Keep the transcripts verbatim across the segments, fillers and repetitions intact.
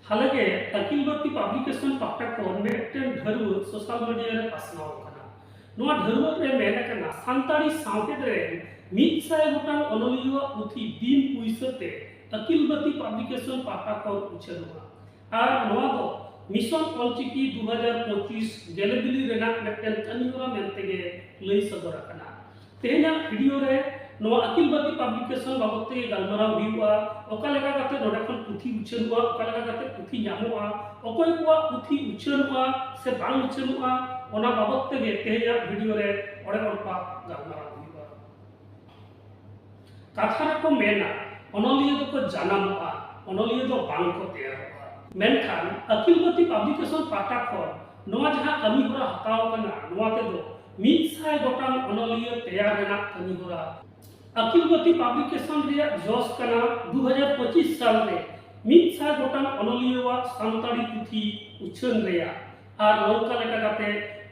ᱦᱟᱞᱮᱜᱮ ᱟᱹᱠᱤᱞ ᱵᱟᱹᱛᱤ ᱯᱟᱵᱽᱞᱤᱠᱮᱥᱚᱱ ᱯᱟᱦᱴᱟ ᱠᱷᱚᱱ ᱢᱤᱫᱴᱮᱱ ᱰᱷᱟᱹᱨᱣᱟᱹ ᱥᱳᱥᱟᱞ ᱢᱤᱰᱤᱭᱟ ᱨᱮ ᱯᱟᱥᱱᱟᱣ ᱟᱠᱟᱱᱟ᱾ ᱱᱚᱣᱟ ᱰᱷᱟᱹᱨᱣᱟᱹ ᱨᱮ ᱢᱮᱱ ᱟᱠᱟᱱᱟ, ᱥᱟᱱᱛᱟᱲᱤ ᱥᱟᱶᱦᱮᱫ ᱨᱮᱱ ᱢᱤᱫ ᱥᱟᱭ ᱜᱚᱴᱟᱝ ᱚᱱᱚᱞᱤᱭᱟᱹᱣᱟᱜ ᱯᱩᱛᱷᱤ ᱵᱤᱱ ᱯᱩᱭᱥᱟᱹ ᱛᱮ ᱟᱹᱠᱤᱞ ᱵᱟᱹᱛᱤ ᱯᱟᱵᱽᱞᱤᱠᱮᱥᱚᱱ ᱯᱟᱦᱴᱟ ᱠᱷᱚᱱ ᱩᱪᱷᱟᱹᱱᱚᱜᱼᱟ᱾ ᱟᱨ ᱱᱚᱣᱟ ᱫᱚ ᱢᱤᱥᱚᱱ ᱚᱞᱪᱤᱠᱤ ᱫᱩ ᱦᱟᱡᱟᱨ ᱯᱚᱸᱪᱤᱥ ᱜᱮᱞᱮᱵᱤᱞᱤ ᱨᱮᱱᱟᱜ ᱢᱤᱫᱴᱮᱱ ᱠᱟᱹᱢᱤᱦᱚᱨᱟ ᱢᱮᱱᱛᱮᱜᱮ ᱞᱟᱹᱭ ᱥᱚᱫᱚᱨ ᱟᱠᱟᱱᱟ᱾ ᱛᱮᱦᱮᱧᱟᱜ ᱵᱷᱤᱰᱤᱭᱳ ᱨᱮ ᱱᱚᱣᱟ ᱟᱹᱠᱤᱞ ᱵᱟᱹᱛᱤ ᱯᱟᱵᱽᱞᱤᱠᱮᱥᱚᱱ ᱵᱟᱵᱚᱫ ᱛᱮᱜᱮ ᱜᱟᱞᱢᱟᱨᱟᱣ ᱦᱩᱭᱩᱜᱼᱟ᱾ ᱚᱠᱟ ᱞᱮᱠᱟ ᱠᱟᱛᱮ ᱱᱚᱰᱮ ᱠᱷᱚᱱ ᱯᱩᱛᱷᱤ ᱩᱪᱷᱟᱹᱱᱚᱜᱼᱟ, ᱚᱠᱟ ᱞᱮᱠᱟ ᱠᱟᱛᱮ ᱯᱩᱛᱷᱤ ᱧᱟᱢᱚᱜᱼᱟ, ᱚᱠᱚᱭ ᱠᱚᱣᱟᱜ ᱯᱩᱛᱷᱤ ᱩᱪᱷᱟᱹᱱᱚᱜᱼᱟ ᱥᱮ ᱵᱟᱝ ᱩᱪᱷᱟᱹᱱᱚᱜᱼᱟ, ᱚᱱᱟ ᱵᱟᱵᱚᱫ ᱛᱮᱜᱮ ᱛᱮᱦᱮᱧᱟᱜ ᱵᱷᱤᱰᱤᱭᱳ ᱨᱮ ᱚᱲᱮ ᱚᱲᱯᱟ ᱜᱟᱞᱢᱟᱨᱟᱣ ᱦᱩᱭᱩᱜᱼᱟ᱾ ᱠᱟᱛᱷᱟ ᱨᱮᱠᱚ ᱢᱮᱱᱟ, ᱚᱱᱚᱞᱤᱭᱟᱹ ᱫᱚᱠᱚ ᱡᱟᱱᱟᱢᱚᱜᱼᱟ, ᱚᱱᱚᱞᱤᱭᱟᱹ ᱫᱚ ᱵᱟᱝ ᱠᱚ ᱛᱮᱭᱟᱨᱚᱜᱼᱟ᱾ ᱢᱮᱱᱠᱷᱟᱱ ᱟᱹᱠᱤᱞ ᱵᱟᱹᱛᱤ ᱯᱟᱵᱽᱞᱤᱠᱮᱥᱚᱱ ᱯᱟᱦᱴᱟ ᱠᱷᱚᱱ ᱱᱚᱣᱟ ᱡᱟᱦᱟᱸ ᱠᱟᱹᱢᱤ ᱦᱚᱨᱟ ᱦᱟᱛᱟᱣ ᱟᱠᱟᱱᱟ, ᱱᱚᱣᱟ ᱛᱮᱫᱚ ᱢᱤᱫ ᱥᱟᱭ ᱜᱚᱴᱟᱝ ᱚᱱᱚᱞᱤᱭᱟᱹ ᱛᱮᱭᱟᱨ ᱨᱮᱱᱟᱜ ᱠᱟᱹᱢᱤ ᱦᱚᱨᱟ᱾ ᱟᱹᱠᱤᱞ ᱵᱟᱹᱛᱤ ᱯᱟᱵᱽᱞᱤᱠᱮᱥᱚᱱ ᱨᱮᱭᱟᱜ ᱡᱚᱥ ᱠᱟᱱᱟ ᱫᱩ ᱦᱟᱡᱟᱨ ᱯᱚᱸᱪᱤᱥ ᱥᱟᱞ ᱨᱮ ᱢᱤᱫ ᱥᱟᱭ ᱜᱚᱴᱟᱝ ᱚᱱᱚᱞᱤᱭᱟᱹᱣᱟᱜ ᱥᱟᱱᱛᱟᱲᱤ ᱯᱩᱛᱷᱤ ᱩᱪᱷᱟᱹᱱ ᱨᱮᱭᱟᱜ᱾ ᱟᱨ ᱱᱚᱝᱠᱟ ᱞᱮᱠᱟ ᱠᱟᱛᱮ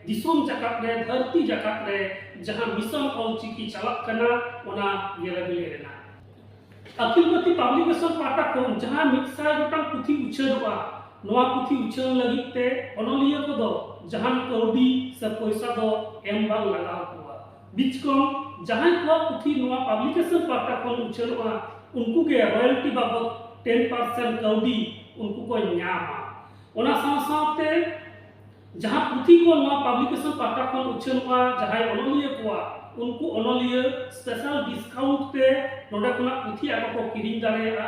ᱫᱤᱥᱚᱢ ᱡᱟᱠᱟᱛ ᱨᱮ, ᱫᱷᱟᱹᱨᱛᱤ ᱡᱟᱠᱟᱛ ᱨᱮ ᱡᱟᱦᱟᱸ ᱢᱤᱥᱚᱱ ᱚᱞᱪᱤᱠᱤ ᱪᱟᱞᱟᱜ ᱠᱟᱱᱟ, ᱚᱱᱟ ᱜᱮᱞᱮᱵᱤᱞᱤ ᱨᱮᱱᱟᱜ᱾ ᱟᱹᱠᱤᱞ ᱵᱟᱹᱛᱤ ᱯᱟᱵᱽᱞᱤᱠᱮᱥᱚᱱ ᱯᱟᱦᱴᱟ ᱠᱷᱚᱱ ᱡᱟᱦᱟᱸ ᱢᱤᱫ ᱥᱟᱭ ᱜᱚᱴᱟᱝ ᱯᱩᱛᱷᱤ ᱩᱪᱷᱟᱹᱱᱚᱜᱼᱟ, ᱱᱚᱣᱟ ᱯᱩᱛᱷᱤ ᱩᱪᱷᱟᱹᱱ ᱞᱟᱹᱜᱤᱫ ᱛᱮ ᱚᱱᱚᱞᱤᱭᱟᱹ ᱠᱚᱫᱚ ᱡᱟᱦᱟᱱ ᱠᱟᱹᱣᱰᱤ ᱥᱮ ᱯᱚᱭᱥᱟ ᱫᱚ ᱮᱢ ᱵᱟᱝ ᱞᱟᱜᱟᱣ ᱠᱚᱣᱟ᱾ ᱵᱤᱪᱠᱚᱢ ᱡᱟᱦᱟᱸᱭ ᱠᱚᱣᱟᱜ ᱯᱩᱛᱷᱤ ᱱᱚᱣᱟ ᱯᱟᱵᱽᱞᱤᱠᱮᱥᱚᱱ ᱯᱟᱦᱴᱟ ᱠᱷᱚᱱ ᱩᱪᱷᱟᱹᱱᱚᱜᱼᱟ, ᱩᱱᱠᱩ ᱜᱮ ᱨᱚᱭᱟᱞᱴᱤ ᱵᱟᱵᱚᱫ ᱴᱮᱱ ᱯᱟᱨᱥᱮᱱᱴ ᱠᱟᱹᱣᱰᱤ ᱩᱱᱠᱩ ᱠᱚ ᱧᱟᱢᱟ᱾ ᱚᱱᱟ ᱥᱟᱶ ᱥᱟᱶᱛᱮ ᱡᱟᱦᱟᱸ ᱯᱩᱛᱷᱤ ᱠᱚ ᱱᱚᱣᱟ ᱯᱟᱵᱽᱞᱤᱠᱮᱥᱚᱱ ᱯᱟᱦᱴᱟ ᱠᱷᱚᱱ ᱩᱪᱷᱟᱹᱱᱚᱜᱼᱟ, ᱡᱟᱦᱟᱸᱭ ᱚᱱᱚᱞᱤᱭᱟᱹ ᱠᱚᱣᱟᱜ, ᱩᱱᱠᱩ ᱚᱱᱚᱞᱤᱭᱟᱹ ᱥᱯᱮᱥᱟᱞ ᱰᱤᱥᱠᱟᱣᱩᱱᱴ ᱛᱮ ᱱᱚᱰᱮ ᱠᱷᱚᱱᱟᱜ ᱯᱩᱛᱷᱤ ᱟᱠᱚ ᱠᱚ ᱠᱤᱨᱤᱧ ᱫᱟᱲᱮᱭᱟᱜᱼᱟ᱾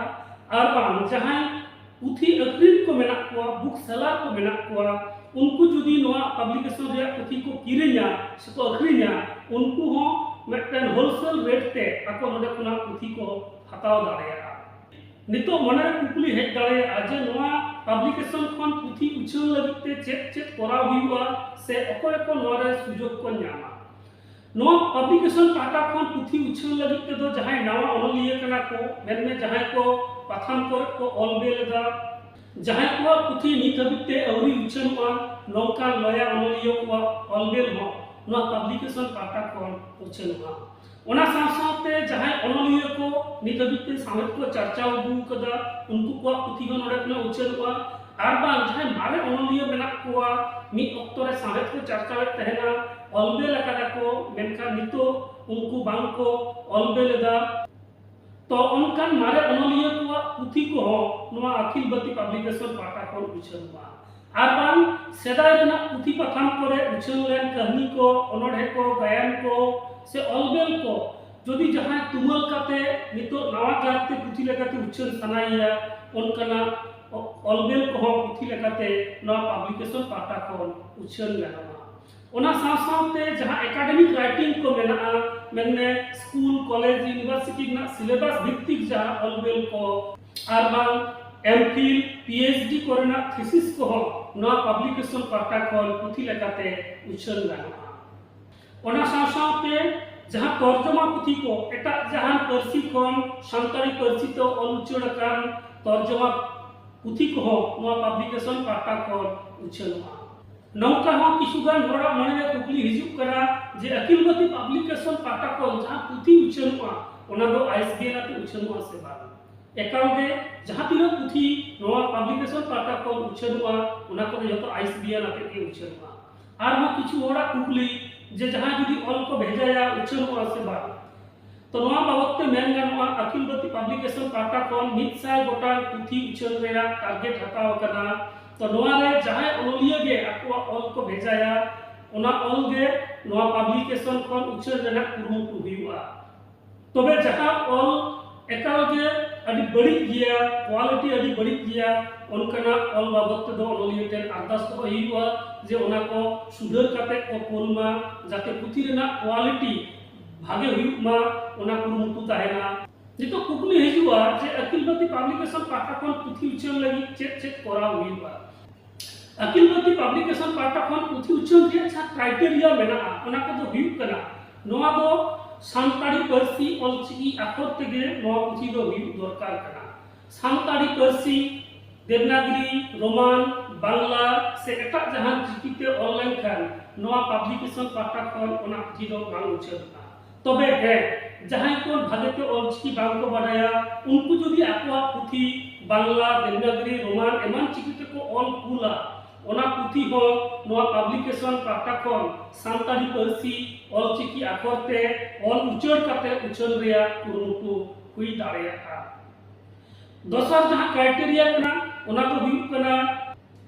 ᱟᱨ ᱵᱟᱝ ᱡᱟᱦᱟᱸᱭ ᱯᱩᱛᱷᱤ ᱟᱹᱠᱷᱨᱤᱧ ᱠᱚ ᱢᱮᱱᱟᱜ ᱠᱚᱣᱟ, ᱵᱩᱠ ᱥᱮᱞᱟᱨ ᱠᱚ ᱢᱮᱱᱟᱜ ᱠᱚᱣᱟ, ᱩᱱᱠᱩ ᱡᱩᱫᱤ ᱱᱚᱣᱟ ᱯᱟᱵᱽᱞᱤᱠᱮᱥᱚᱱ ᱨᱮᱭᱟᱜ ᱯᱩᱛᱷᱤ ᱠᱚ ᱠᱤᱨᱤᱧᱟ ᱥᱮᱠᱚ ᱟᱹᱠᱷᱨᱤᱧᱟ, ᱩᱱᱠᱩ ᱦᱚᱸ ᱢᱤᱫᱴᱮᱱ ᱦᱳᱞᱥᱮᱞ ᱨᱮᱴ ᱛᱮ ᱟᱠᱚ ᱱᱚᱰᱮ ᱠᱷᱚᱱᱟᱜ ᱯᱩᱛᱷᱤ ᱠᱚ ᱦᱟᱛᱟᱣ ᱫᱟᱲᱮᱭᱟᱜᱼᱟ᱾ ᱱᱤᱛᱚᱜ ᱢᱚᱱᱮᱨᱮ ᱠᱩᱠᱞᱤ ᱦᱮᱡ ᱫᱟᱲᱮᱭᱟᱜᱼᱟ ᱡᱮ ᱱᱚᱣᱟ ᱯᱟᱵᱽᱞᱤᱠᱮᱥᱚᱱ ᱠᱷᱚᱱ ᱯᱩᱛᱷᱤ ᱩᱪᱷᱟᱹᱱ ᱞᱟᱹᱜᱤᱫ ᱛᱮ ᱪᱮᱫ ᱪᱮᱫ ᱠᱚᱨᱟᱣ ᱦᱩᱭᱩᱜᱼᱟ ᱥᱮ ᱚᱠᱚᱭ ᱠᱚ ᱱᱚᱣᱟ ᱨᱮ ᱥᱩᱡᱳᱜᱽ ᱠᱚ ᱧᱟᱢᱟ? ᱱᱚᱣᱟ ᱯᱟᱵᱽᱞᱤᱠᱮᱥᱚᱱ ᱯᱟᱦᱴᱟ ᱠᱷᱚᱱ ᱯᱩᱛᱷᱤ ᱩᱪᱷᱟᱹᱱ ᱞᱟᱹᱜᱤᱫ ᱛᱮᱫᱚ ᱡᱟᱦᱟᱸᱭ ᱱᱟᱣᱟ ᱚᱱᱚᱞᱤᱭᱟᱹ ᱠᱟᱱᱟ ᱠᱚ, ᱢᱮᱱᱢᱮ ᱡᱟᱦᱟᱸᱭ ᱠᱚ ᱯᱟᱛᱷᱟᱢ ᱠᱚᱨᱮ ᱠᱚ ᱚᱞ ᱵᱮᱞ ᱮᱫᱟ, ᱡᱟᱦᱟᱸᱭ ᱠᱚᱣᱟᱜ ᱯᱩᱛᱷᱤ ᱱᱤᱛ ᱦᱟᱹᱵᱤᱡ ᱛᱮ ᱟᱹᱣᱨᱤ ᱩᱪᱷᱟᱹᱱᱚᱜᱼᱟ, ᱱᱚᱝᱠᱟᱱ ᱞᱚᱭᱟ ᱚᱱᱚᱞᱤᱭᱟᱹ ᱠᱚᱣᱟᱜ ᱚᱞ ᱵᱮᱞ ᱦᱚᱸ ᱱᱚᱣᱟ ᱯᱟᱵᱽᱞᱤᱠᱮᱥᱚᱱ ᱯᱟᱦᱴᱟ ᱠᱷᱚᱱ ᱩᱪᱷᱟᱹᱱᱚᱜᱼᱟ᱾ ᱚᱱᱟ ᱥᱟᱶ ᱥᱟᱶᱛᱮ ᱡᱟᱦᱟᱸᱭ ᱚᱱᱚᱞᱤᱭᱟᱹ ᱠᱚ ᱱᱤᱛ ᱦᱟᱹᱵᱤᱡ ᱛᱮ ᱥᱟᱶᱦᱮᱫ ᱠᱚ ᱪᱟᱨᱪᱟᱣ ᱟᱹᱜᱩ ᱟᱠᱟᱫᱟ, ᱩᱱᱠᱩ ᱠᱚᱣᱟᱜ ᱯᱩᱛᱷᱤ ᱦᱚᱸ ᱱᱚᱰᱮ ᱠᱷᱚᱱᱟᱜ ᱩᱪᱷᱟᱹᱱᱚᱜᱼᱟ᱾ ᱟᱨ ᱵᱟᱝ ᱡᱟᱦᱟᱸᱭ ᱢᱟᱨᱮ ᱚᱱᱚᱞᱤᱭᱟᱹ ᱢᱮᱱᱟᱜ ᱠᱚᱣᱟ, ᱢᱤᱫ ᱚᱠᱛᱚ ᱨᱮ ᱥᱟᱶᱦᱮᱫ ᱠᱚ ᱪᱟᱨᱪᱟᱣᱮᱫ ᱛᱟᱦᱮᱱᱟ, ᱚᱞ ᱵᱮᱞ ᱟᱠᱟᱫᱟ ᱠᱚ, ᱢᱮᱱᱠᱷᱟᱱ ᱱᱤᱛᱚᱜ ᱩᱱᱠᱩ ᱵᱟᱝ ᱠᱚ ᱚᱞ ᱵᱮᱞ ᱮᱫᱟ᱾ ᱛᱚ ᱚᱱᱠᱟᱱ ᱢᱟᱨᱮ ᱚᱱᱚᱞᱤᱭᱟᱹ ᱠᱚᱣᱟᱜ ᱯᱩᱛᱷᱤ ᱠᱚᱦᱚᱸ ᱱᱚᱣᱟ ᱟᱹᱠᱷᱤᱞ ᱵᱟᱹᱛᱤ ᱯᱟᱵᱽᱞᱤᱠᱮᱥᱚᱱ ᱯᱟᱦᱴᱟ ᱠᱷᱚᱱ ᱩᱪᱷᱟᱹᱱᱚᱜᱼᱟ᱾ ᱟᱨ ᱵᱟᱝ ᱥᱮᱫᱟᱭ ᱨᱮᱱᱟᱜ ᱯᱩᱛᱷᱤ ᱯᱟᱛᱷᱟᱢ ᱠᱚᱨᱮ ᱩᱪᱷᱟᱹᱱ ᱞᱮᱱ ᱠᱟᱹᱦᱱᱤ ᱠᱚ, ᱚᱱᱚᱬᱦᱮ ᱠᱚ, ᱜᱟᱭᱟᱱ ᱠᱚ ᱥᱮ ᱚᱞᱵᱮᱞ ᱠᱚ ᱡᱩᱫᱤ ᱡᱟᱦᱟᱸᱭ ᱛᱩᱢᱟᱹᱞ ᱠᱟᱛᱮ ᱱᱤᱛᱚᱜ ᱱᱟᱣᱟ ᱠᱟᱨᱛᱮ ᱯᱩᱛᱷᱤ ᱞᱮᱠᱟᱛᱮ ᱩᱪᱷᱟᱹᱱ ᱥᱟᱱᱟᱭᱮᱭᱟ, ᱚᱱᱠᱟᱱᱟᱜ ᱚ-, ᱚᱞᱵᱮᱞ ᱠᱚᱦᱚᱸ ᱯᱩᱛᱷᱤ ᱞᱮᱠᱟᱛᱮ ᱱᱚᱣᱟ ᱯᱟᱵᱽᱞᱤᱠᱮᱥᱚᱱ ᱯᱟᱦᱴᱟ ᱠᱷᱚᱱ ᱩᱪᱷᱟᱹᱱ ᱜᱟᱱᱚᱜᱼᱟ᱾ ᱚᱱᱟ ᱥᱟᱶ ᱥᱟᱶᱛᱮ ᱡᱟᱦᱟᱸ ᱮᱠᱟᱰᱮᱢᱤᱠ ᱨᱟᱭᱴᱤᱝ ᱠᱚ ᱢᱮᱱᱟᱜᱼᱟ, ᱢᱮᱱᱢᱮ ᱥᱠᱩᱞ, ᱠᱚᱞᱮᱡᱽ, ᱤᱭᱩᱱᱤᱵᱷᱟᱨᱥᱤᱴᱤ ᱨᱮᱱᱟᱜ ᱥᱤᱞᱮᱵᱟᱥ ᱵᱷᱤᱛᱛᱤᱠ ᱡᱟᱦᱟᱸ ᱚᱞᱵᱮᱞ ᱠᱚ, ᱟᱨ ᱵᱟᱝ ᱮᱢᱯᱷᱤᱞ, ᱯᱤ ᱮᱭᱤᱪ ᱰᱤ ᱠᱚᱨᱮᱱᱟᱜ ᱛᱷᱤᱥᱤᱥ ᱠᱚᱦᱚᱸ ᱱᱚᱣᱟ ᱯᱟᱵᱽᱞᱤᱠᱮᱥᱚᱱ ᱯᱟᱦᱴᱟ ᱠᱷᱚᱱ ᱯᱩᱛᱷᱤ ᱞᱮᱠᱟᱛᱮ ᱩᱪᱷᱟᱹᱱ ᱜᱟᱱᱚᱜᱼᱟ᱾ ᱚᱱᱟ ᱥᱟᱶ ᱥᱟᱶᱛᱮ ᱡᱟᱦᱟᱸ ᱛᱚᱨᱡᱚᱢᱟ ᱯᱩᱛᱷᱤ ᱠᱚ, ᱮᱴᱟᱜ ᱡᱟᱦᱟᱱ ᱯᱟᱹᱨᱥᱤ ᱠᱷᱚᱱ ᱥᱟᱱᱛᱟᱲᱤ ᱯᱟᱹᱨᱥᱤ ᱛᱮ ᱚᱞ ᱩᱪᱟᱹᱲ ᱟᱠᱟᱱ ᱛᱚᱨᱡᱚᱢᱟ ᱯᱩᱛᱷᱤ ᱠᱚᱦᱚᱸ ᱱᱚᱣᱟ ᱯᱟᱵᱽᱞᱤᱠᱮᱥᱚᱱ ᱯᱟᱦᱴᱟ ᱠᱷᱚᱱ ᱩᱪᱷᱟᱹᱱᱚᱜᱼᱟ᱾ ᱱᱚᱝᱠᱟ ᱦᱚᱸ ᱠᱤᱪᱷᱩ ᱜᱟᱱ ᱦᱚᱲᱟᱜ ᱢᱚᱱᱮ ᱨᱮ ᱠᱩᱠᱞᱤ ᱦᱤᱡᱩᱜ ᱠᱟᱱᱟ ᱡᱮ ᱟᱹᱠᱷᱤᱞ ᱵᱟᱹᱛᱤ ᱯᱟᱵᱽᱞᱤᱠᱮᱥᱚᱱ ᱯᱟᱦᱴᱟ ᱠᱷᱚᱱ ᱡᱟᱦᱟᱸ ᱯᱩᱛᱷᱤ ᱩᱪᱷᱟᱹᱱᱚᱜᱼᱟ, ᱚᱱᱟ ᱫᱚ ᱟᱭ ᱮᱥ ᱵᱤ ᱮᱱ ᱟᱛᱮ ᱩᱪᱷᱟᱹᱱᱚᱜᱼᱟ ᱥᱮ ᱵᱟᱝ? ᱮᱠᱟᱞ ᱜᱮ ᱡᱟᱦᱟᱸ ᱛᱤᱱᱟᱹᱜ ᱯᱩᱛᱷᱤ ᱱᱚᱣᱟ ᱯᱟᱵᱽᱞᱤᱠᱮᱥᱚᱱ ᱯᱟᱦᱴᱟ ᱠᱷᱚᱱ ᱩᱪᱷᱟᱹᱱᱚᱜᱼᱟ, ᱚᱱᱟ ᱠᱚᱫᱚ ᱡᱚᱛᱚ ᱟᱭ ᱮᱥ ᱵᱤ ᱮᱱ ᱟᱛᱮ ᱜᱮ ᱩᱪᱷᱟᱹᱱᱚᱜᱼᱟ᱾ ᱟᱨᱦᱚᱸ ᱠᱤᱪᱷᱩ ᱦᱚᱲᱟᱜ ᱠᱩᱠᱞᱤ ᱡᱮ ᱡᱟᱦᱟᱸᱭ ᱡᱩᱫᱤ ᱚᱞ ᱠᱚ ᱵᱷᱮᱡᱟᱭᱟ, ᱩᱪᱷᱟᱹᱱᱚᱜᱼᱟ ᱥᱮ ᱵᱟᱝ? ᱛᱚ ᱱᱚᱣᱟ ᱵᱟᱵᱚᱫ ᱛᱮ ᱢᱮᱱ ᱜᱟᱱᱚᱜᱼᱟ, ᱟᱹᱠᱷᱤᱞ ᱵᱟᱹᱛᱤ ᱯᱟᱵᱽᱞᱤᱠᱮᱥᱚᱱ ᱯᱟᱦᱴᱟ ᱠᱷᱚᱱ ᱢᱤᱫ ᱥᱟᱭ ᱜᱚᱴᱟᱝ ᱯᱩᱛᱷᱤ ᱩᱪᱷᱟᱹᱱ ᱨᱮᱭᱟᱜ ᱴᱟᱨᱜᱮᱴ ᱦᱟᱛᱟᱣ ᱟᱠᱟᱱᱟ᱾ ᱛᱚ ᱱᱚᱣᱟ ᱨᱮ ᱡᱟᱦᱟᱸᱭ ᱚᱱᱚᱞᱤᱭᱟᱹ ᱜᱮ ᱟᱠᱚᱣᱟᱜ ᱚᱞ ᱠᱚ ᱵᱷᱮᱡᱟᱭᱟ, ᱚᱱᱟ ᱚᱞ ᱜᱮ ᱱᱚᱣᱟ ᱯᱟᱵᱽᱞᱤᱠᱮᱥᱚᱱ ᱠᱷᱚᱱ ᱩᱪᱷᱟᱹᱱ ᱨᱮᱱᱟᱜ ᱠᱩᱨᱩᱢᱩᱴᱩ ᱦᱩᱭᱩᱜᱼᱟ᱾ ᱛᱚᱵᱮ ᱡᱟᱦᱟᱸ ᱚᱞ ᱮᱠᱟᱞ ᱜᱮ ᱟᱹᱰᱤ ᱵᱟᱹᱲᱤᱡ ᱜᱮᱭᱟ, ᱠᱳᱣᱟᱞᱤᱴᱤ ᱟᱹᱰᱤ ᱵᱟᱹᱲᱤᱡ ᱜᱮᱭᱟ, ᱚᱱᱠᱟᱱᱟᱜ ᱚᱞ ᱵᱟᱵᱚᱫ ᱛᱮᱫᱚ ᱚᱱᱚᱞᱤᱭᱟᱹ ᱴᱷᱮᱱ ᱟᱨᱫᱟᱥ ᱫᱚᱦᱚᱭ ᱦᱩᱭᱩᱜᱼᱟ ᱡᱮ ᱚᱱᱟ ᱠᱚ ᱥᱩᱫᱷᱟᱹᱨ ᱠᱟᱛᱮ ᱠᱚ ᱠᱳᱞ ᱢᱟ, ᱡᱟᱛᱮ ᱯᱩᱛᱷᱤ ᱨᱮᱱᱟᱜ ᱠᱳᱣᱟᱞᱤᱴᱤ ᱵᱷᱟᱜᱮ ᱦᱩᱭᱩᱜ ᱢᱟ, ᱚᱱᱟ ᱠᱩᱨᱩᱢᱩᱴᱩ ᱛᱟᱦᱮᱱᱟ᱾ ᱱᱤᱛᱚᱜ ᱠᱩᱠᱞᱤ ᱦᱤᱡᱩᱜᱼᱟ ᱡᱮ ᱟᱹᱠᱷᱤᱞ ᱵᱟᱹᱛᱤ ᱯᱟᱵᱽᱞᱤᱠᱮᱥᱚᱱ ᱯᱟᱦᱴᱟ ᱠᱷᱚᱱ ᱯᱩᱛᱷᱤ ᱩᱪᱷᱟᱹᱱ ᱞᱟᱹᱜᱤᱫ ᱪᱮᱫ ᱪᱮᱫ ᱠᱚᱨᱟᱣ ᱦᱩᱭᱩᱜᱼᱟ? ᱟᱹᱠᱷᱤᱞ ᱵᱟᱹᱛᱤ ᱯᱟᱵᱽᱞᱤᱠᱮᱥᱚᱱ ᱯᱟᱦᱴᱟ ᱠᱷᱚᱱ ᱯᱩᱛᱷᱤ ᱩᱪᱷᱟᱹᱱ ᱨᱮᱭᱟᱜ ᱡᱟᱦᱟᱸ ᱠᱨᱟᱭᱴᱮᱨᱤᱭᱟ ᱢᱮᱱᱟᱜᱼᱟ, ᱚᱱᱟ ᱠᱚᱫᱚ ᱦᱩᱭᱩᱜ ᱠᱟᱱᱟ, ᱱᱚᱣᱟ ᱫᱚ ᱥᱟᱱᱛᱟᱲᱤ ᱯᱟᱹᱨᱥᱤ ᱚᱞᱪᱤᱠᱤ ᱟᱠᱷᱚᱨ ᱛᱮᱜᱮ ᱱᱚᱣᱟ ᱯᱩᱛᱷᱤ ᱫᱚ ᱦᱩᱭᱩᱜ ᱫᱚᱨᱠᱟᱨ ᱠᱟᱱᱟ᱾ ᱥᱟᱱᱛᱟᱲᱤ ᱯᱟᱹᱨᱥᱤ ᱫᱮᱵᱽᱱᱟᱜᱽᱨᱤ, ᱨᱳᱢᱟᱱ, ᱵᱟᱝᱞᱟ ᱥᱮ ᱮᱴᱟᱜ ᱡᱟᱦᱟᱱ ᱪᱤᱠᱤᱛᱮ ᱚᱞ ᱞᱮᱱᱠᱷᱟᱱ ᱱᱚᱣᱟ ᱯᱟᱵᱽᱞᱤᱠᱮᱥᱚᱱ ᱯᱟᱦᱴᱟ ᱠᱷᱚᱱ ᱚᱱᱟ ᱯᱩᱛᱷᱤ ᱫᱚ ᱵᱟᱝ ᱩᱪᱷᱟᱹᱱᱚᱜᱼᱟ᱾ ᱛᱚᱵᱮ ᱦᱮᱸ, ᱡᱟᱦᱟᱸᱭ ᱠᱚ ᱵᱷᱟᱜᱮ ᱛᱮ ᱚᱞᱪᱤᱠᱤ ᱵᱟᱝ ᱠᱚ ᱵᱟᱰᱟᱭᱟ, ᱩᱱᱠᱩ ᱡᱩᱫᱤ ᱟᱠᱚᱣᱟᱜ ᱯᱩᱛᱷᱤ ᱵᱟᱝᱞᱟ, ᱫᱮᱵᱽᱱᱟᱜᱽᱨᱤ, ᱨᱳᱢᱟᱱ ᱮᱢᱟᱱ ᱪᱤᱠᱤ ᱛᱮᱠᱚ ᱚᱞ ᱠᱩᱞᱟ, ᱚᱱᱟ ᱯᱩᱛᱷᱤ ᱦᱚᱸ ᱱᱚᱣᱟ ᱯᱟᱵᱽᱞᱤᱠᱮᱥᱚᱱ ᱯᱟᱦᱴᱟ ᱠᱷᱚᱱ ᱥᱟᱱᱛᱟᱲᱤ ᱯᱟᱹᱨᱥᱤ ᱚᱞᱪᱤᱠᱤ ᱟᱠᱷᱚᱨ ᱛᱮ ᱚᱞ ᱩᱪᱟᱹᱲ ᱠᱟᱛᱮ ᱩᱪᱷᱟᱹᱱ ᱨᱮᱭᱟᱜ ᱠᱩᱨᱩᱢᱩᱴᱩ ᱦᱩᱭ ᱫᱟᱲᱮᱭᱟᱜᱼᱟ᱾ ᱫᱚᱥᱟᱨ ᱡᱟᱦᱟᱸ ᱠᱨᱟᱭᱴᱮᱨᱤᱭᱟ ᱠᱟᱱᱟ, ᱚᱱᱟ ᱫᱚ ᱦᱩᱭᱩᱜ ᱠᱟᱱᱟ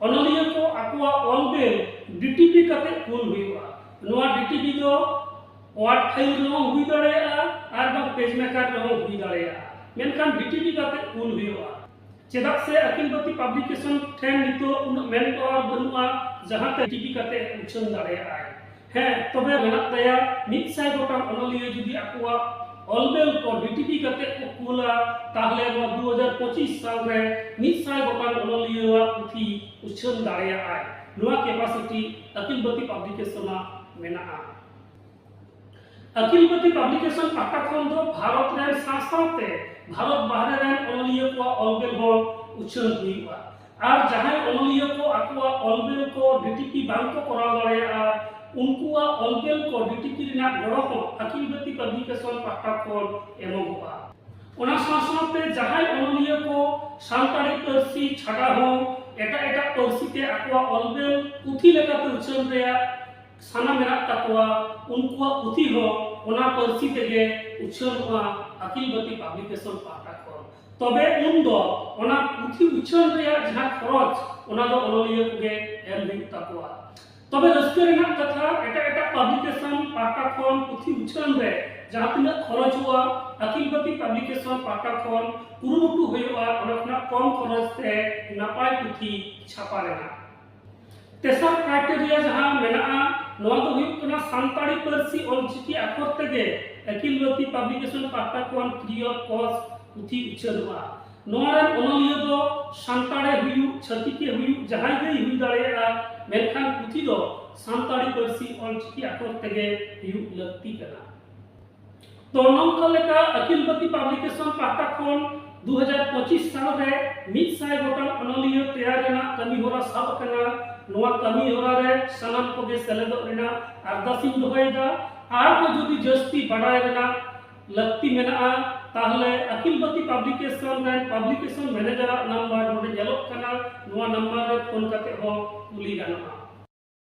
ᱚᱱᱚᱞᱤᱭᱟᱹ ᱠᱚ ᱟᱠᱚᱣᱟᱜ ᱚᱞ ᱵᱮᱞ ᱰᱤᱴᱤᱯᱤ ᱠᱟᱛᱮ ᱠᱩᱞ ᱦᱩᱭᱩᱜᱼᱟ᱾ ᱱᱚᱣᱟ ᱰᱤᱴᱤᱯᱤ ᱫᱚ ᱳᱣᱟᱨᱰ ᱯᱷᱟᱭᱤᱞ ᱨᱮᱦᱚᱸ ᱦᱩᱭ ᱫᱟᱲᱮᱭᱟᱜᱼᱟ ᱟᱨ ᱵᱟᱝ ᱯᱮᱡᱽ ᱢᱮᱠᱟᱨ ᱨᱮᱦᱚᱸ ᱦᱩᱭ ᱫᱟᱲᱮᱭᱟᱜᱼᱟ, ᱢᱮᱱᱠᱷᱟᱱ ᱰᱤᱴᱤᱯᱤ ᱠᱟᱛᱮ ᱠᱩᱞ ᱦᱩᱭᱩᱜᱼᱟ᱾ ᱪᱮᱫᱟᱜ ᱥᱮ ᱟᱹᱠᱤᱞ ᱵᱟᱹᱛᱤ ᱯᱟᱵᱽᱞᱤᱠᱮᱥᱚᱱ ᱴᱷᱮᱱ ᱱᱤᱛᱚᱜ ᱩᱱᱟᱹᱜ ᱢᱮᱱ ᱯᱟᱣᱟᱨ ᱵᱟᱹᱱᱩᱜᱼᱟ, ᱡᱟᱦᱟᱸ ᱛᱮ ᱰᱤᱴᱤᱯᱤ ᱠᱟᱛᱮ ᱩᱪᱷᱟᱹᱱ ᱫᱟᱲᱮᱭᱟᱜᱼᱟᱭ᱾ ᱦᱮᱸ, ᱛᱚᱵᱮ ᱢᱮᱱᱟᱜ ᱛᱟᱭᱟ ᱢᱤᱫ ᱥᱟᱭ ᱜᱚᱴᱟᱝ ᱚᱱᱚᱞᱤᱭᱟᱹ ᱡᱩᱫᱤ ᱟᱠᱚᱣᱟᱜ ᱚᱞᱵᱮᱞ ᱠᱚ ᱰᱤᱴᱤᱯᱤ ᱠᱟᱛᱮ ᱠᱚ ᱠᱩᱞᱟ, ᱛᱟᱦᱞᱮ ᱱᱚᱣᱟ ᱫᱩ ᱦᱟᱡᱟᱨ ᱯᱚᱸᱪᱤᱥ ᱥᱟᱞ ᱨᱮ ᱢᱤᱫ ᱥᱟᱭ ᱜᱚᱴᱟᱝ ᱚᱱᱚᱞᱤᱭᱟᱹᱣᱟᱜ ᱯᱩᱛᱷᱤ ᱩᱪᱷᱟᱹᱱ ᱫᱟᱲᱮᱭᱟᱜᱼᱟᱭ᱾ ᱱᱚᱣᱟ ᱠᱮᱯᱟᱥᱤᱴᱤ ᱟᱹᱠᱤᱞ ᱵᱟᱹᱛᱤ ᱯᱟᱵᱽᱞᱤᱠᱮᱥᱚᱱᱟᱜ ᱢᱮᱱᱟᱜᱼᱟ᱾ ᱟᱹᱠᱤᱞ ᱵᱟᱹᱛᱤ ᱯᱟᱵᱽᱞᱤᱠᱮᱥᱚᱱ ᱯᱟᱦᱴᱟ ᱠᱷᱚᱱ ᱫᱚ ᱵᱷᱟᱨᱚᱛ ᱨᱮᱱ ᱥᱟᱶ ᱥᱟᱶᱛᱮ ᱵᱷᱟᱨᱚᱛ ᱵᱟᱦᱨᱮ ᱨᱮᱱ ᱚᱱᱚᱞᱤᱭᱟᱹ ᱠᱚᱣᱟᱜ ᱚᱞᱵᱮᱞ ᱦᱚᱸ ᱩᱪᱷᱟᱹᱱ ᱦᱩᱭᱩᱜᱼᱟ᱾ ᱟᱨ ᱡᱟᱦᱟᱸᱭ ᱚᱱᱚᱞᱤᱭᱟᱹ ᱠᱚ ᱟᱠᱚᱣᱟᱜ ᱚᱞᱵᱮᱞ ᱠᱚ ᱰᱤᱴᱤᱯᱤ ᱵᱟᱝ ᱠᱚ ᱠᱚᱨᱟᱣ ᱫᱟᱲᱮᱭᱟᱜᱼᱟ, ᱩᱱᱠᱩᱣᱟᱜ ᱚᱞᱵᱮᱞ ᱠᱚ ᱰᱤᱴᱤᱯᱤ ᱨᱮᱱᱟᱜ ᱜᱚᱲᱚ ᱦᱚᱸ ᱟᱹᱠᱤᱞ ᱵᱟᱹᱛᱤ ᱯᱟᱵᱽᱞᱤᱠᱮᱥᱚᱱ ᱯᱟᱦᱴᱟ ᱠᱷᱚᱱ ᱮᱢᱚᱜᱚᱜᱼᱟ᱾ ᱚᱱᱟ ᱥᱟᱶ ᱥᱟᱶᱛᱮ ᱡᱟᱦᱟᱸᱭ ᱚᱱᱚᱞᱤᱭᱟᱹ ᱠᱚ ᱥᱟᱱᱛᱟᱲᱤ ᱯᱟᱹᱨᱥᱤ ᱪᱷᱟᱰᱟ ᱦᱚᱸ ᱮᱴᱟᱜ ᱮᱴᱟᱜ ᱯᱟᱹᱨᱥᱤ ᱛᱮ ᱟᱠᱚᱣᱟᱜ ᱚᱞᱵᱮᱞ ᱯᱩᱛᱷᱤ ᱞᱮᱠᱟᱛᱮ ᱩᱪᱷᱟᱹᱱ ᱨᱮᱭᱟᱜ ᱥᱟᱱᱟ ᱢᱮᱱᱟᱜ ᱛᱟᱠᱚᱣᱟ, ᱩᱱᱠᱩᱣᱟᱜ ᱯᱩᱛᱷᱤ ᱦᱚᱸ ᱚᱱᱟ ᱯᱟᱹᱨᱥᱤ ᱛᱮᱜᱮ ᱩᱪᱷᱟᱹᱱᱚᱜᱼᱟ ᱟᱹᱠᱤᱞ ᱵᱟᱹᱛᱤ ᱯᱟᱵᱽᱞᱤᱠᱮᱥᱚᱱ ᱯᱟᱦᱴᱟ ᱠᱷᱚᱱ᱾ ᱛᱚᱵᱮ ᱩᱱ ᱫᱚ ᱚᱱᱟ ᱯᱩᱛᱷᱤ ᱩᱪᱷᱟᱹᱱ ᱨᱮᱭᱟᱜ ᱡᱟᱦᱟᱸ ᱠᱷᱚᱨᱚᱪ, ᱚᱱᱟ ᱫᱚ ᱚᱱᱚᱞᱤᱭᱟᱹ ᱠᱚᱜᱮ ᱮᱢ ᱦᱩᱭᱩᱜ ᱛᱟᱠᱚᱣᱟ᱾ ᱛᱚᱵᱮ ᱨᱟᱹᱥᱠᱟᱹ ᱨᱮᱱᱟᱜ ᱠᱟᱛᱷᱟ, ᱮᱴᱟᱜ ᱮᱴᱟᱜ ᱯᱟᱵᱽᱞᱤᱠᱮᱥᱚᱱ ᱯᱟᱦᱴᱟ ᱠᱷᱚᱱ ᱯᱩᱛᱷᱤ ᱩᱪᱷᱟᱹᱱ ᱨᱮ ᱡᱟᱦᱟᱸ ᱛᱤᱱᱟᱹᱜ ᱠᱷᱚᱨᱚᱪᱚᱜᱼᱟ, ᱟᱹᱠᱤᱞ ᱵᱟᱹᱛᱤ ᱯᱟᱵᱽᱞᱤᱠᱮᱥᱚᱱ ᱯᱟᱦᱴᱟ ᱠᱷᱚᱱ ᱠᱩᱨᱩᱢᱩᱴᱩ ᱦᱩᱭᱩᱜᱼᱟ ᱚᱱᱟ ᱠᱷᱚᱱᱟᱜ ᱠᱚᱢ ᱠᱷᱚᱨᱚᱪ ᱛᱮ ᱱᱟᱯᱟᱭ ᱯᱩᱛᱷᱤ ᱪᱷᱟᱯᱟ ᱨᱮᱱᱟᱜ᱾ ᱛᱮᱥᱟᱨ ᱠᱨᱟᱭᱴᱮᱨᱤᱭᱟ ᱡᱟᱦᱟᱸ ᱢᱮᱱᱟᱜᱼᱟ, ᱱᱚᱣᱟ ᱫᱚ ᱦᱩᱭᱩᱜ ᱠᱟᱱᱟ ᱥᱟᱱᱛᱟᱲᱤ ᱯᱟᱹᱨᱥᱤ ᱚᱞᱪᱤᱠᱤ ᱟᱠᱷᱚᱨ ᱛᱮᱜᱮ ᱟᱹᱠᱤᱞ ᱵᱟᱹᱛᱤ ᱯᱟᱵᱽᱞᱤᱠᱮᱥᱚᱱ ᱯᱟᱦᱴᱟ ᱠᱷᱚᱱ free of cost ᱯᱩᱛᱷᱤ ᱩᱪᱷᱟᱹᱱᱚᱜᱼᱟ᱾ ᱱᱚᱣᱟ ᱨᱮᱱ ᱚᱱᱚᱞᱤᱭᱟᱹ ᱫᱚ ᱥᱟᱱᱛᱟᱲᱮ ᱦᱩᱭᱩᱜ, ᱪᱷᱟᱹᱛᱤᱠᱮ ᱦᱩᱭᱩᱜ, ᱡᱟᱦᱟᱸᱭ ᱜᱮᱭ ᱦᱩᱭ ᱫᱟᱲᱮᱭᱟᱜᱼᱟ, ᱢᱮᱱᱠᱷᱟᱱ ᱯᱩᱛᱷᱤ ᱫᱚ ᱥᱟᱱᱛᱟᱲᱤ ᱯᱟᱹᱨᱥᱤ ᱚᱞᱪᱤᱠᱤ ᱟᱠᱷᱚᱨ ᱛᱮᱜᱮ ᱦᱩᱭᱩᱜ ᱞᱟᱹᱠᱛᱤ ᱠᱟᱱᱟ᱾ ᱛᱚ ᱱᱚᱝᱠᱟ ᱞᱮᱠᱟ ᱟᱹᱠᱤᱞ ᱵᱟᱹᱛᱤ ᱯᱟᱵᱽᱞᱤᱠᱮᱥᱚᱱ ᱯᱟᱦᱴᱟ ᱠᱷᱚᱱ ᱫᱩ ᱦᱟᱡᱟᱨ ᱯᱚᱸᱪᱤᱥ ᱥᱟᱞ ᱨᱮ ᱢᱤᱫ ᱥᱟᱭ ᱜᱚᱴᱟᱝ ᱚᱱᱚᱞᱤᱭᱟᱹ ᱛᱮᱭᱟᱨ ᱨᱮᱱᱟᱜ ᱠᱟᱹᱢᱤ ᱦᱚᱨᱟ ᱥᱟᱵ ᱟᱠᱟᱱᱟ᱾ ᱱᱚᱣᱟ ᱠᱟᱹᱢᱤ ᱦᱚᱨᱟ ᱨᱮ ᱥᱟᱱᱟᱢ ᱠᱚᱜᱮ ᱥᱮᱞᱮᱫᱚᱜ ᱨᱮᱱᱟᱜ ᱟᱨᱫᱟᱥ ᱤᱧ ᱫᱚᱦᱚᱭᱮᱫᱟ᱾ ᱟᱨᱦᱚᱸ ᱡᱩᱫᱤ ᱡᱟᱹᱥᱛᱤ ᱵᱟᱰᱟᱭ ᱨᱮᱱᱟᱜ ᱞᱟᱹᱠᱛᱤ ᱢᱮᱱᱟᱜᱼᱟ, ᱛᱟᱦᱚᱞᱮ ᱟᱹᱠᱤᱞ ᱵᱟᱹᱛᱤ ᱯᱟᱵᱽᱞᱤᱠᱮᱥᱚᱱ ᱨᱮᱱ ᱯᱟᱵᱽᱞᱤᱠᱮᱥᱚᱱ ᱢᱮᱱᱮᱡᱟᱨᱟᱜ ᱱᱟᱢᱵᱟᱨ ᱱᱚᱰᱮ ᱧᱮᱞᱚᱜ ᱠᱟᱱᱟ, ᱱᱚᱣᱟ ᱱᱟᱢᱵᱟᱨ ᱨᱮ ᱯᱷᱳᱱ ᱠᱟᱛᱮ ᱦᱚᱸ ᱠᱩᱞᱤ ᱜᱟᱱᱚᱜᱼᱟ᱾